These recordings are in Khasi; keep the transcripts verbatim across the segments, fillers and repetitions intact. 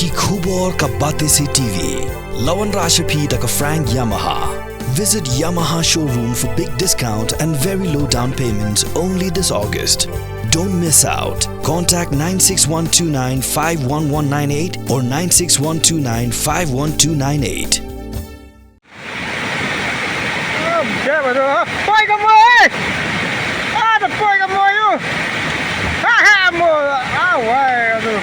Ki khubor ka Batesi T V. La wanrah sha phi da ka Frank Yamaha. Visit Yamaha showroom for big discount and very low down payment only this August. Don't miss out. Contact nine six one two nine five one one nine eight or nine six one two nine five one two nine eight. Ah, dep atu. Ah, poi ka mui. Ah, da poi ka mui ïa u. Ha, ha, mui. Ah, wai atu.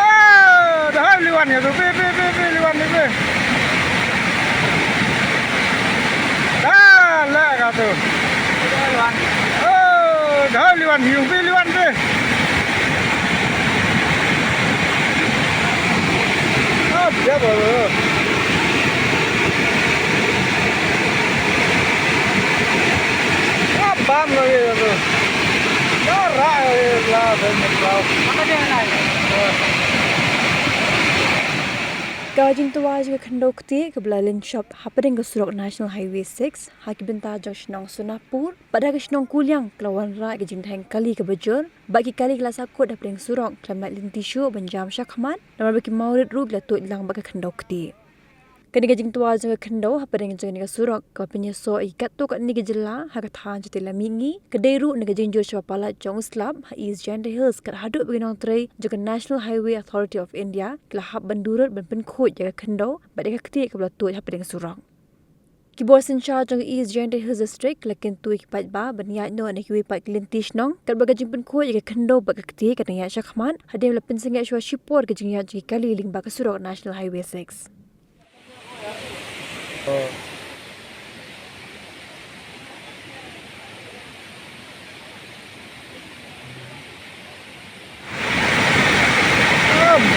Ah, da hai liwan ïa tu. Pi, pi, pi, pi, liwan ni pi. Ah, leh ka tu. Oh, da hai liwan hiu pi liwan pi. Ah, dep atu. Ah, bam lagi tu. Ah, rah lagi lah, ben mentrau. Ka jingtwa jong ka khyndew ktieh kaba la lynshop hapdeng ka surok National Highway six ha ki bynta jong shnong Sonapur bad ha ka shnong Kuliang ka la wanrah ka jingdheng kali kaba jur bad ki kali ki la sahkut hapdeng surok khlem lait lynti shuh ban jam shakhmat namar ba ki mawrit ruh ki la tuid lang bad ka khyndew ktieh. Kane ka jingtwa jong ka khyndew hapdeng jong kane ka surok kaba pynïasoh ïa ki katto katne ki jylla ha ka thaiñ shatei lam mihngi ka dei ruh na ka jingjur shaba palat jong u slap ha East Jaintia Hills kat haduh ba ki nongtrei jong ka National Highway Authority of India ki la hap ban durut ban pynkhuid ïa ka khyndew bad ïa ka ktieh kaba la tuid hapdeng surok. Ki bor synshar jong ka East Jaintia Hills District ki la kyntu ïa ki paidbah ban ïaid noh na kiwei pat ki lynti shnong katba ka jingpynkhuid ïa ka khyndew bad ka ktieh ka dang ïaid shakhmat hadien ba la pynsangeh shuwa shipor ka jingïaid jong ki kali lyngba ka surok National Highway six. Ah,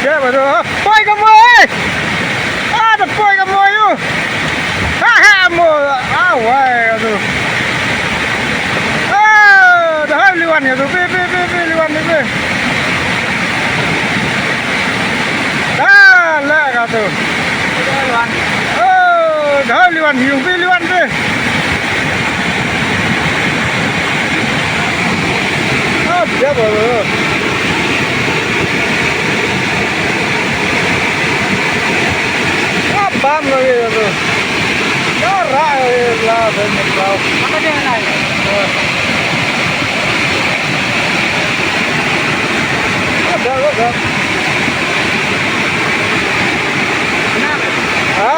dep atu. Ah, poi ka mui. Ah, da poi ka mui ïa u. Ha, ha, mui. Ah, wai atu. Ah, da hai liwan ïa tu. Pi, pi, pi, pi, liwan ni pi. Ah, leh ka tu. Oh, da hai liwan hiu pi liwan pi. Ah, dep atu. Ah, bam lagi tu. Ah, rah lagi lah, ben mentrau. Apa dia nai? Ah. Ah, dah, dah, dah. Ha?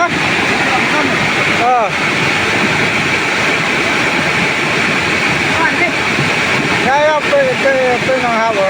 Ah. Ya, ya, pe, pe, pe nang ha ba.